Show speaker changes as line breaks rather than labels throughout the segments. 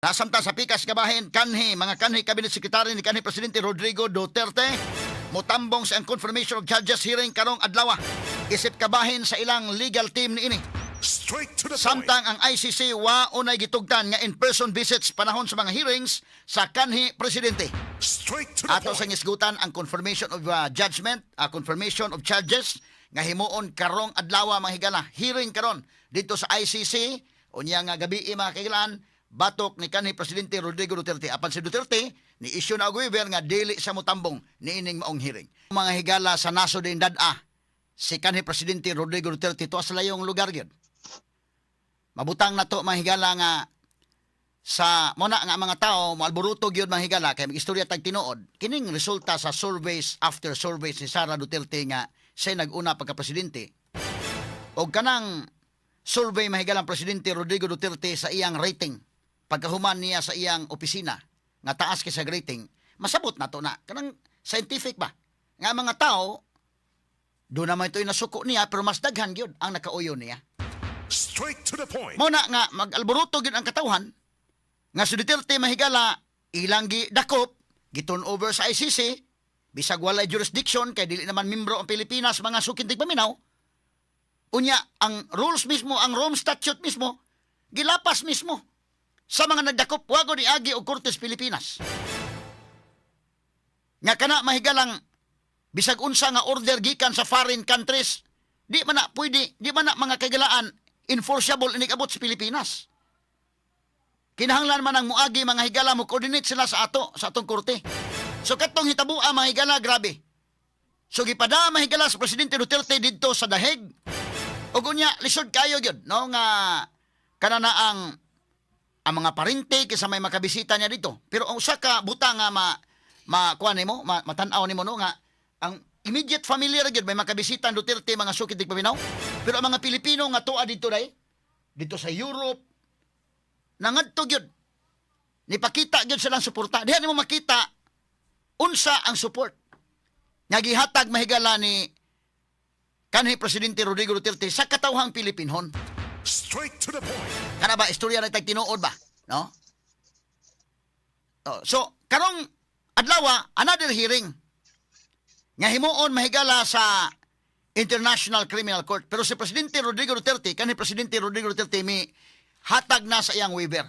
Nasamtang sa pikas kabahin, kanhi, mga kanhi cabinet secretary ni kanhi Presidente Rodrigo Duterte motambong sa ang confirmation of charges hearing karong adlaw. Isip kabahin sa ilang legal team niini.
Straight to the point.
Samtang ang ICC wa unay gitugtan nga in-person visits panahon sa mga hearings sa kanhi presidente.
Straight to the
Ato sa
point.
Ngisgutan ang confirmation of judgment, confirmation of charges nga himuon karong adlaw, mga higala. Hearing karon dito sa ICC unya nga gabi, mga kahigalaan, batok ni kanhi presidente Rodrigo Duterte. Apan si Duterte ni issue na og waiver nga dili sa motambong niining maong hearing. Mga higala, sa nasod din dad-a si kanhi presidente Rodrigo Duterte tuwa sa layong lugar gyud. Mabutang na to, mga higala, nga sa muna nga mga tao moalboruto gyud, mga higala, kay mag-istorya tag tinuod. Kining resulta sa surveys after surveys ni Sara Duterte nga siya nag-una pagka-presidente og kanang survey, mahigalang Presidente Rodrigo Duterte sa iyang rating pagkahuman niya sa iyang opisina nga taas kay sa rating, masabot na to na kanang scientific ba nga mga tao do naman ito'y nasuko niya, pero mas daghan gyud ang nakauyo niya.
Straight to the point.
Mao na nga mag-alboruto gyud ang katawhan nga si Duterte, mahigala, ilang gi dakop, gi-turn over sa ICC bisag walay jurisdiction kay dili naman membro ang Pilipinas, mga suking tigpaminaw. Unya ang rules mismo, ang Rome Statute mismo, gilapas mismo sa mga nagdakop, wa gud niagi og kortes Pilipinas. Nga kana, mahigalang, bisag unsa nga order gikan sa foreign countries, di man na pwede, di man na, mga kahigalaan, enforceable inig abot sa Pilipinas. Kinahanglan man ang muagi, mga higala, mo coordinate sila sa ato, sa atong korte. So katong hitabua, mga higala, grabe. So gipada, mahigala, sa Presidente Duterte didto sa dahig. Ug unya lisod kayo gyud no nga kana na ang mga parente kaysa may makabisita niya dito. Pero ang usa ka butang nga ma ma kuan nimo, matan-aw nimo no nga ang immediate family ra gyud may makabisita ang Duterte, mga sukid paminaw. Pero ang mga Pilipino nga tuwa dito day, dito sa Europe, nangadto gyud. Nipakita gyud silang suporta. Diha nimo makita unsa ang support nga gihatag, mahigala, ni kanhi Presidente Rodrigo Duterte sa katawhang Pilipinhon.
Straight to the point.
Kana ba istorya na tag tinuod ba, no? Oh, so karong adlaw another hearing nga himuon, mahigala, sa International Criminal Court. Pero si Presidente Rodrigo Duterte, kanhi Presidente Rodrigo Duterte, mi hatag na sa iyang waiver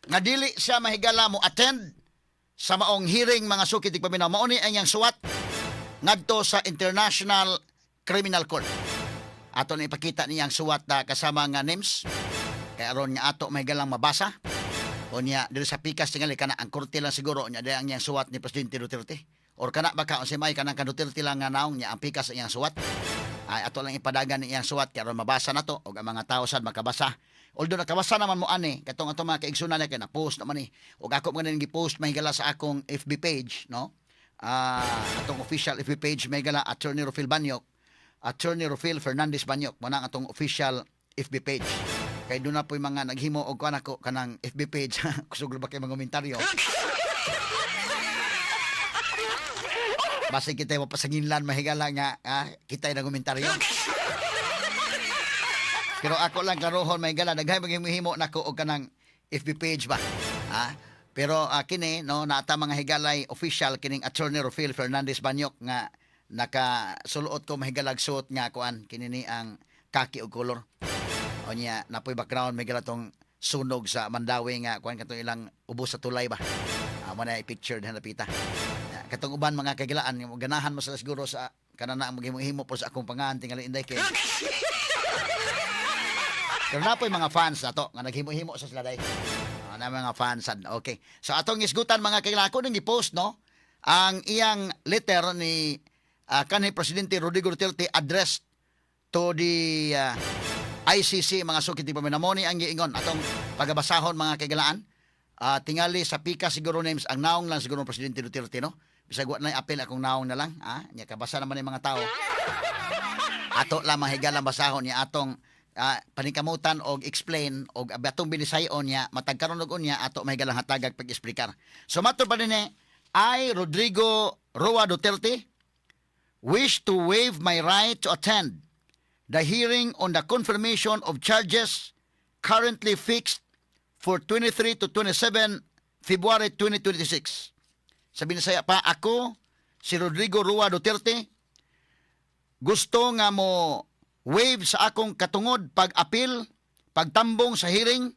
nga dili siya, mahigala, mo attend sa maong hearing, mga suki tigpaminaw. Mao ni ang iyang suwat ngadto sa International Criminal Court. Ato na ipakita niyang suwat na kasama nga names kay aron nga ato may galang mabasa. Unya diri sa pikas tingali kana ang korte lang siguro. Unya diri ang iyang suwat ni Presidente Duterte or kana baka unsay may kanang kan Duterte lang nga naong niya ang pikas ang iyang suwat. Ay, ato lang ipadagan ni iyang suwat kay aron mabasa nato og ang mga tao sad makabasa. Although nakabasa naman mo ani katong atong mga kaigsunan kay na post naman ni og ako man gi-post, mahigala, sa akong FB page, no, atong official FB page, mahigala, Attorney Rufil Banyok, Attorney Rufil Fernandez Banyok mo na ang atong official FB page. Kay doon na po yung mga naghimo og kuan ako kanang FB page, kusog ba kay mga komentaryo. Basta kita mapasanginlan, mahigala, nga kita yung komentaryo. Pero ako lang klarohon, mahigala, daghay maghimo nako og kanang FB page ba. Ah, pero kini no naata, mga higalay, official kining Attorney Rufil Fernandez Banyok nga nakasuluot ko, mahigalag, suot nga kuan kini ni ang kaki og color. O niya napoy background may tong sunog sa Mandawi nga kuan katong ilang ubos sa tulay ba. Mo na i-picture diha napita. Katong uban, mga kagilaan, ganahan mo sila siguro sa kanana ang maghimo-himo po sa akong pangalan tingali inday kay. Pero napoy mga fans na to nga naghimo-himo sa sila day. Na mga fans sad. Okay. So atong isgutan, mga kagilaan, ako ning gi-post no ang iyang letter ni kanhi Presidente Rodrigo Duterte addressed to the ICC, mga sukit di paminamoni ang giingon. Atong pagabasahon, mga kaigalaan. Tingali sa pika siguro names ang naong lang siguro ng Presidente Duterte, no, bisag wa na apel akong naong na lang, nya kabasa naman yung mga tao. Ato lang, mga higalang, basahon niya atong paningkamutan og explain og atong binisayon niya matag karon og unya ato mahigalang hatagag pag-eksplikar. So matod pa dinhi, "I, Rodrigo Roa Duterte, wish to waive my right to attend the hearing on the confirmation of charges currently fixed for 23 to 27 February 2026. Sa Binisaya pa, ako, si Rodrigo Roa Duterte, gusto nga mo waive sa akong katungod pag-apil, pagtambong sa hearing,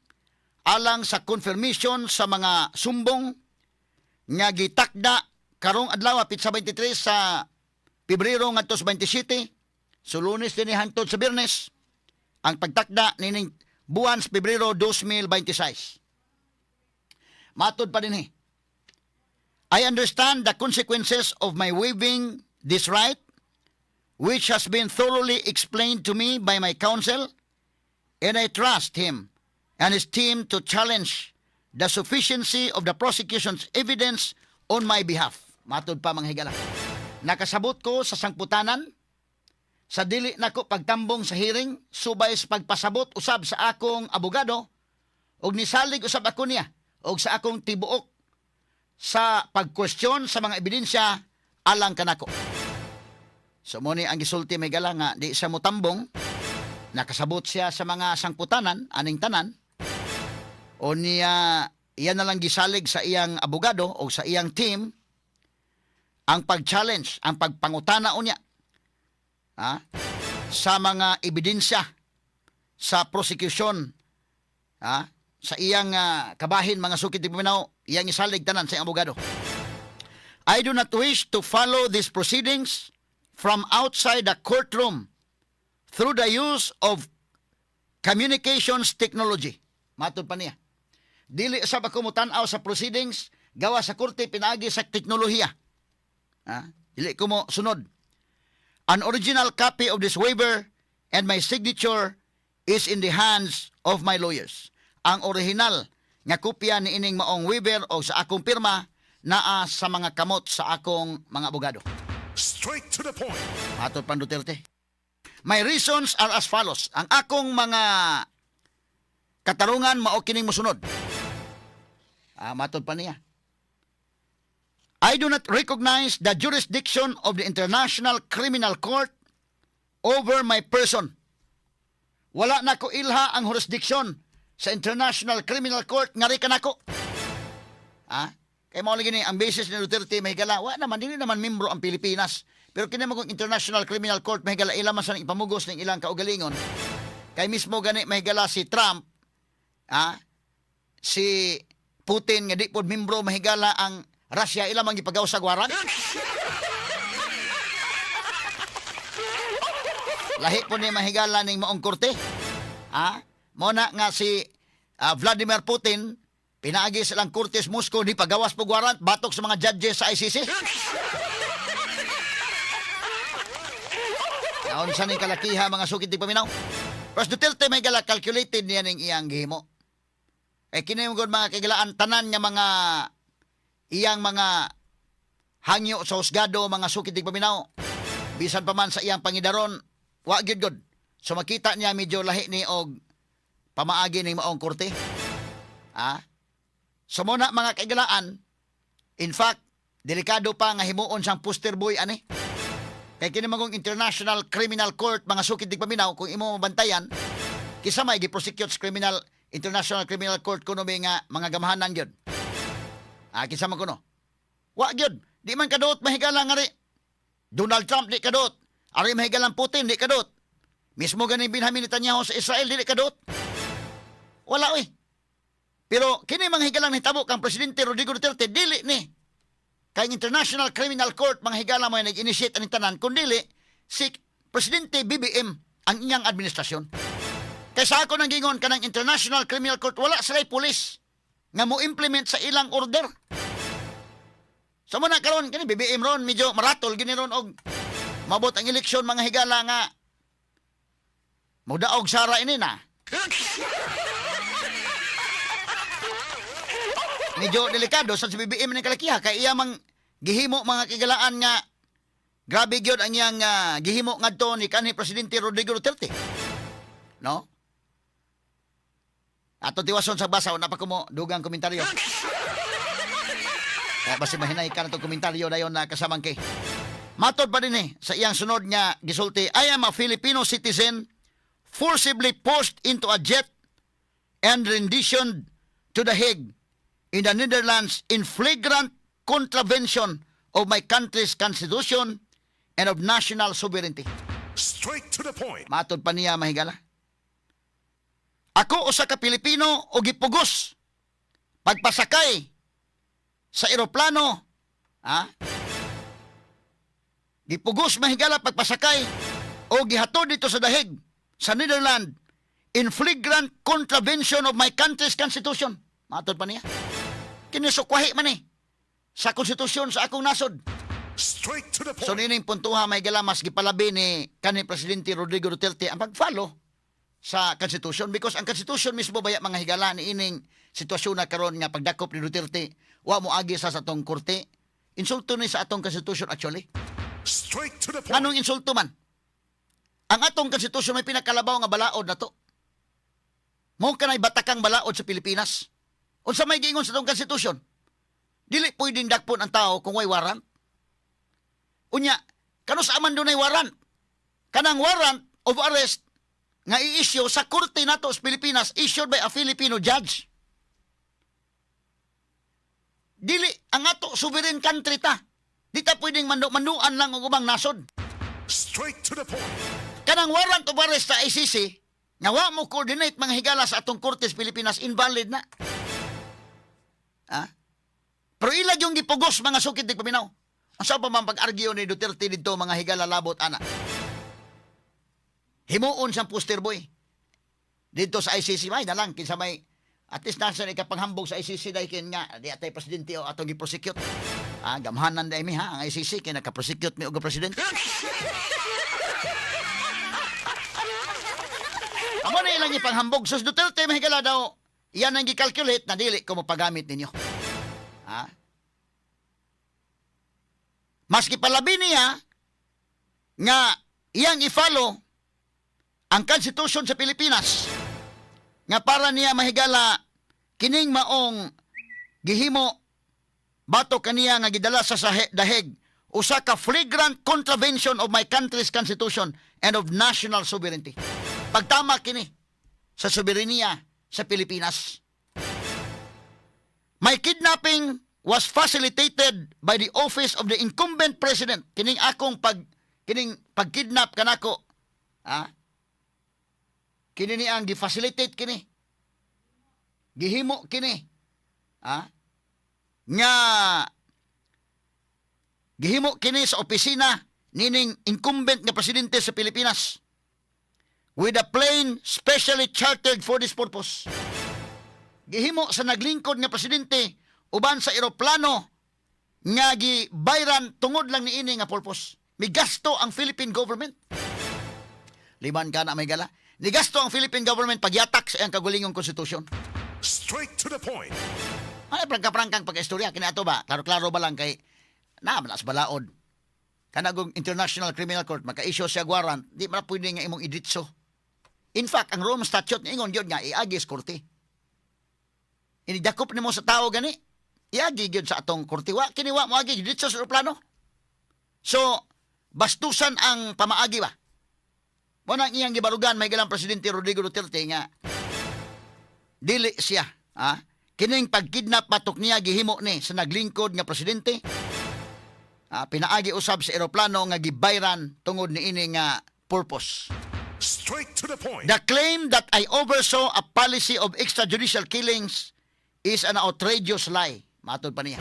alang sa confirmation sa mga sumbong nga gitakda karong adlaw, pitsa 23 sa Pebrero ngadto sa 27. So Lunes din hangtod sa Biyernes ang pagtakda nining buwan sa Pebrero 2026. Matod pa dinhi, "I understand the consequences of my waiving this right, which has been thoroughly explained to me by my counsel, and I trust him and his team to challenge the sufficiency of the prosecution's evidence on my behalf." Matod pa, mga higala, nakasabot ko sa sangputanan sa dili nako pagtambong sa hearing subay sa pagpasabot usab sa akong abogado ug nisalig usab ako niya og sa akong tibuok sa pagkwestiyon sa mga ebidensya alang kanako. So mo ni ang gisulti, mga higala, nga di siya motambong, nakasabot siya sa mga sangputanan aning tanan o niya iya na lang gisalig sa iyang abogado o sa iyang team ang pag-challenge, ang pagpangutana unya, ha, sa mga ebidensya sa prosecution, ha, sa iyang kabahin, mga suki tigpaminaw, iyang isalig tanan sa iyang abogado. "I do not wish to follow these proceedings from outside the courtroom through the use of communications technology." Matod pa niya, dili sab ako motan-aw sa proceedings gawa sa korte pinaagi sa teknolohiya. Ha? Dili ko mo sunod. "An original copy of this waiver and my signature is in the hands of my lawyers." Ang original nga kopya ni ining maong waiver o sa akong pirma naa sa mga kamot sa akong mga abogado.
Straight to the point.
Matod pan Duterte, "My reasons are as follows." Ang akong mga katarungan mao kining mosunod. Matod pa niya, "I do not recognize the jurisdiction of the International Criminal Court over my person." Wala na ko ilha ang jurisdiction sa International Criminal Court ngari kanako. Ah, kay mao lagi ni ang basis ni Duterte, mga higala, wa naman, dili naman membro ang Pilipinas. Pero kini mo kung International Criminal Court, mga higala, ila man sa ipamugos ning ilang kaugalingon. Kay mismo gani, mga higala, si Trump, si Putin nga di pod membro, mga higala, ang Russia, ila man gipagaw sa warrant. Lahi po ni, mga higala, ning maong korte. Mo na nga si Vladimir Putin pinaagi sa ilang korte sa Moscow ni pagawas po warrant batok sa mga judges sa ICC. Naon sa ning kalakiha, mga sukit di paminaw. Pero Duterte, mga higala, calculated niya ning iyang gihimo. Eh kini mo mga kagilaan tanan nga mga iyang mga hangyo sa husgado, mga sukit di paminaw. Bisan pa man sa iyang pangidaron, wa gyud gud. So makita niya medyo lahi ni og pamaagi ning maong korte. So muna, mga kaigalaan, in fact, delikado pa nga himuon siyang poster boy ani. Kay kini magong International Criminal Court, mga sukit di paminaw, kung imo mabantayan, kisa may gi-prosecute sa criminal International Criminal Court kuno may nga mga gamhanan gyud. Kinsa man kuno? Wa gyud. Di man kaduot, mga higala, nga ri Donald Trump di kaduot. Ari, mga higalang, Putin di kaduot. Mismo gani Benjamin Netanyahu sa Israel dili kaduot. Wala oy. Pero kini, mga higalang, nahitabo kang Presidente Rodrigo Duterte dili ni kay ang International Criminal Court, mga higala, mo nag-initiate ani tanan kun dili si Presidente BBM ang iyang administrasyon. Kay sa ako nang gingon kanang International Criminal Court, wala sila pulis nga mo implement sa ilang order. So mo na karon kini BBM ron medyo maratol gini ron og mabot ang eleksyon, mga higala, nga mudaog Sara ini na. Medyo delikado sa si BBM ng kalakiha kay iya mang gihimo, mga kigalaan, nga grabe gyud ang iyang gihimo ngadto ni kanhi Presidente Rodrigo Duterte. No? Ato tiwason sa basa, wala pa ko mo dugang komentaryo. Kaya basi mahinay ka na itong komentaryo dayon na kasamang kay. Matod pa din eh, sa iyang sunod nga gisulti, "I am a Filipino citizen forcibly pushed into a jet and renditioned to The Hague in the Netherlands in flagrant contravention of my country's constitution and of national sovereignty.
Straight to the point.
Matod pa niya, mahigala. Ako usa ka Pilipino o gipugos pagpasakay sa eroplano, ha? Gipugos, mahigala, pagpasakay o gihatod dito sa The Hague sa Netherlands in flagrant contravention of my country's constitution. Matod pa niya. Kini sukwahi man eh sa konstitusyon sa akong nasod.
Straight to the point.
So nining puntuha, mahigala, mas gipalabi ni kanhi Presidente Rodrigo Duterte ang pag-follow sa Constitution because ang Constitution mismo baya, mga higala, ni ining sitwasyon na karon nga pagdakop ni Duterte wa mo agi sa atong korte, insulto ni sa atong Constitution actually.
Straight to the point.
Anong insulto man? Ang atong Constitution may pinakalabaw nga balaod na to. Mao kanay batakang balaod sa Pilipinas. Unsa may giingon sa atong Constitution? Dili pwedeng dakpon ang tao kung way warrant. Unya, kanus-a man dunay warrant? Kanang warrant of arrest nga i-issue sa korte nato sa Pilipinas, issued by a Filipino judge. Dili ang ato, sovereign country ta. Di ta pwedeng manduan lang og ubang nasod.
Straight to the point.
Kanang warrant of arrest sa ICC nga wa mo coordinate, mga higala, sa atong korte sa Pilipinas, invalid na. Ha? Pero ila yung gipugos, mga sukit di paminaw. Unsa pa man pag-argue ni Duterte didto, mga higala, labot ana? Himuon siyang poster boy didto sa ICC, may na lang kinsa may at least nasa ikapanghambog sa ICC dahil kin nga di atay presidente o atong gi-prosecute. Ah, gamhanan dai mi ha ang ICC kay naka-prosecute mi og presidente. Amo na ilang ipanghambog. Sus Duterte, mahigala, daw, iyan ang gi-calculate na dili ko mapagamit ninyo. Ha? Maski palabi niya nga iyang i-follow ang Constitution sa Pilipinas nga para niya, mahigala, kining maong gihimo batok kaniya nga gidala sa The Hague usa ka flagrant contravention of my country's constitution and of national sovereignty. Pagtama kini sa soberenya sa Pilipinas. My kidnapping was facilitated by the office of the incumbent president. Kining akong pag kining pagkidnap kanako, ha? Kini ni ang gi-facilitate kini. Gihimo kini. Ha? Nga gihimo kini sa opisina nining incumbent nga presidente sa Pilipinas with a plane specially chartered for this purpose. Gihimo sa naglingkod nga presidente uban sa eroplano nga gibayran tungod lang niini nga purpose. Migasto ang Philippine government. Liban ka na, mahigala. Nigasto ang Philippine government pagyatak sa iyang kagulingong konstitusyon.
Straight to the point.
Ano prangka-prangkang pag-istorya kini ato ba? Klaro-klaro ba lang kay naa man sa balaod. Kanagong International Criminal Court maka-issue siya warrant, di man pwede nga imong iditso. In fact, ang Rome Statute niingon gyud nga iagi sa korte. Inidakop nimo sa tao gani, iagi gyud sa atong korte. Wa kini wa mo agi ditso sa eroplano. So, bastusan ang pamaagi ba? Mo nang iyang gibarugan, may galang Presidente Rodrigo Duterte, nga dili siya, ha? Kining pagkidnap batok niya gihimo ni sa naglingkod nga presidente. Ah, pinaagi usab sa eroplano nga gibayran tungod niini nga purpose.
Straight to the point.
The claim that I oversaw a policy of extrajudicial killings is an outrageous lie. Matod pa niya.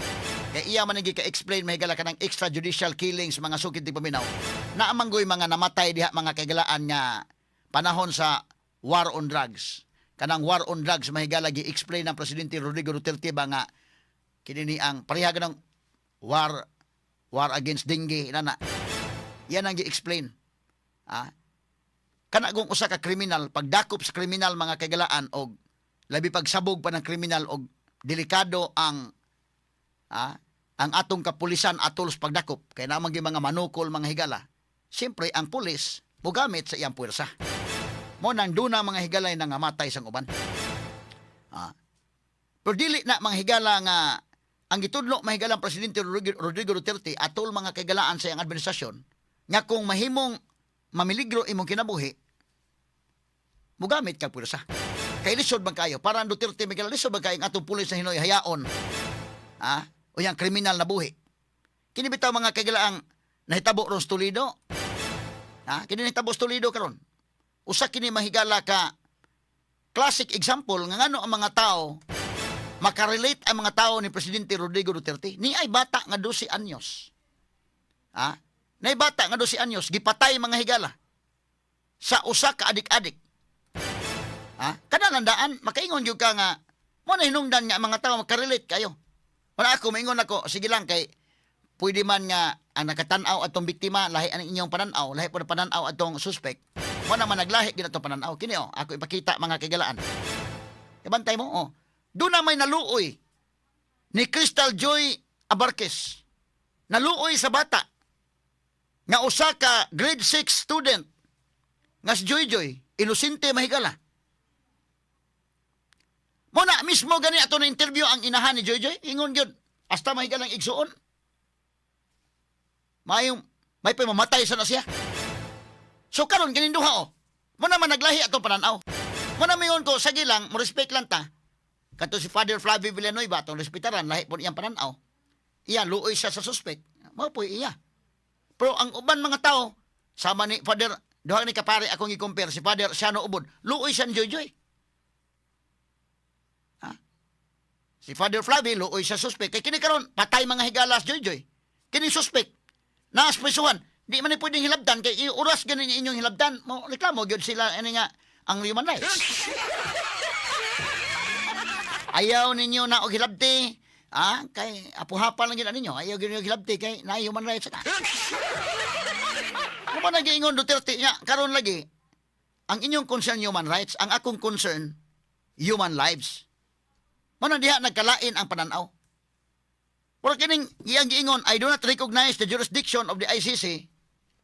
Kaya iya man ang ka-explain, mahigala, ka ng extrajudicial killings, mga sukit di paminaw. Naamanggoy mga namatay diha, mga kaigalaan, nga panahon sa war on drugs. Kanang war on drugs, mahigala, gi-explain ng Presidente Rodrigo Duterte ba nga kini ni ang pareha ng war war against dengue nana. Yan ang gi-explain. Ah, kana kung usa ka kriminal, pagdakop sa kriminal, mga kaigalaan, og labi pagsabog pa ng kriminal og delikado ang ang atong kapulisan atol sa pagdakop kay naman gyud mga manukol, mga higala. Siyempre ang pulis mogamit sa iyang puwersa. Mo nang duna, mga higalay, nangamatay sang uban. Pero dili na, mga higala, nga ang gitudlo, mahigala, ang Presidente Rodrigo Duterte atol, mga kaigalaan, sa iyang administrasyon nga kung mahimong mamiligro imong kinabuhi, mugamit ka puwersa. Kay lisod man kayo. Para ang Duterte, may lisod man kayo ang atong pulis sa hinoy hayaon. Ha? O yung kriminal na buhi. Kini bitaw, mga kaigalaang, nahitabo ron sa Toledo. Ha? Kini nahitabo sa Toledo karon. Usa kini, mahigala, ka classic example nga ngano ang mga tao makarelate ang mga tao ni Presidente Rodrigo Duterte. Ni ay bata nga 12 anyos. Ha? Nay bata nga 12 anyos gipatay, mga higala, sa usa ka adik-adik. Ha? Kana landaan makaingon gyud ka nga mo na hinungdan nga ang mga tao makarelate kayo. Wala ako maingon ako, sige lang, kay pwede man nga ang nakatan-aw atong biktima lahi ang inyong pananaw, lahi po na pananaw atong suspect. Mo naman naglahi gid atong pananaw. Kini oh, ako ipakita, mga kahigalaan. Ibantay mo oh. Doon na may naluoy ni Crystal Joy Abarquez. Naluoy sa bata nga usa ka grade 6 student nga si Joy Joy, inosente, mahigala. Mo na mismo gani ato na interview ang inahan ni Joy Joy, ingon gyud hasta, mahigalang igsuon. Mayong may pa mamatay sa na siya. So karon kining duha oh. Mo na man naglahi atong pananaw. Mo na mingon ko, sige lang, mo respect lang ta. Kato si Father Flavio Villanueva, atong respetaran, lahi po iyang pananaw. Iya, luoy siya sa suspect. Mao po iya. Pero ang uban mga tao, sama ni Father, duha ni kapare akong i-compare, si Father Siano Ubod, luoy siya ni Joy Joy. Ha? Si Father Flavio, luoy sa suspect. Kay kini karon patay, mga higalas, Joy Joy. Kini suspect, naas prisuhan. Di man ni pwedeng hilabtan, kay oras ganin inyong hilabtan, mo reklamo gyud sila ani nga ang human rights. Ayaw ninyo na og hilabti. Ah, kay apuhapan lang gyud ninyo. Ayaw gyud ninyo hilabti kay na human rights na. Kung man nagiingon Duterte nya karon lagi ang inyong concern human rights, ang akong concern human lives. Mo na diha nagkalain ang pananaw. Pero kining iyang giingon, "I do not recognize the jurisdiction of the ICC,"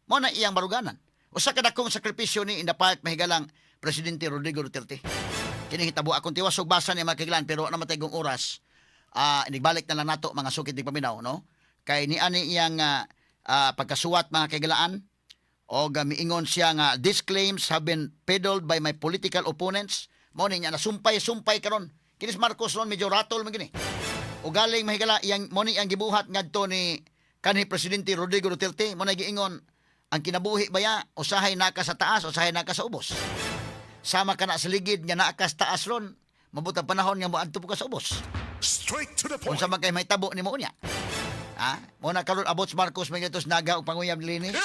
mo na iyang baruganan. Usa ka dakong sakripisyo ni in the part, mahigalang, Presidente Rodrigo Duterte. Kini hitabo akong tiwas og basa ni, mga kaiglan, pero na matay kong oras. Ah, inigbalik na lang nato, mga sukit tig paminaw, no? Kay ni ani iyang pagkasuwat, mga kaigalaan, o miingon siya nga these claims have been peddled by my political opponents. Mo ni niya nasumpay-sumpay karon. Kini si Marcos ron medyo ratol man gini. O galing, mahigala, iyang mo ni iyang gibuhat ngadto ni kanhi Presidente Rodrigo Duterte. Mo na giingon ang kinabuhi baya, usahay naka sa taas, usahay naka sa ubos. Sama ka na sa ligid nga naa ka sa taas ron, mabutang panahon nga moadto po ka sa ubos.
Straight to the point.
Unsa man kay mahitabo nimo unya? Ha? Mo na karon abot si Marcos may gatos naga og panguyab ni Leni.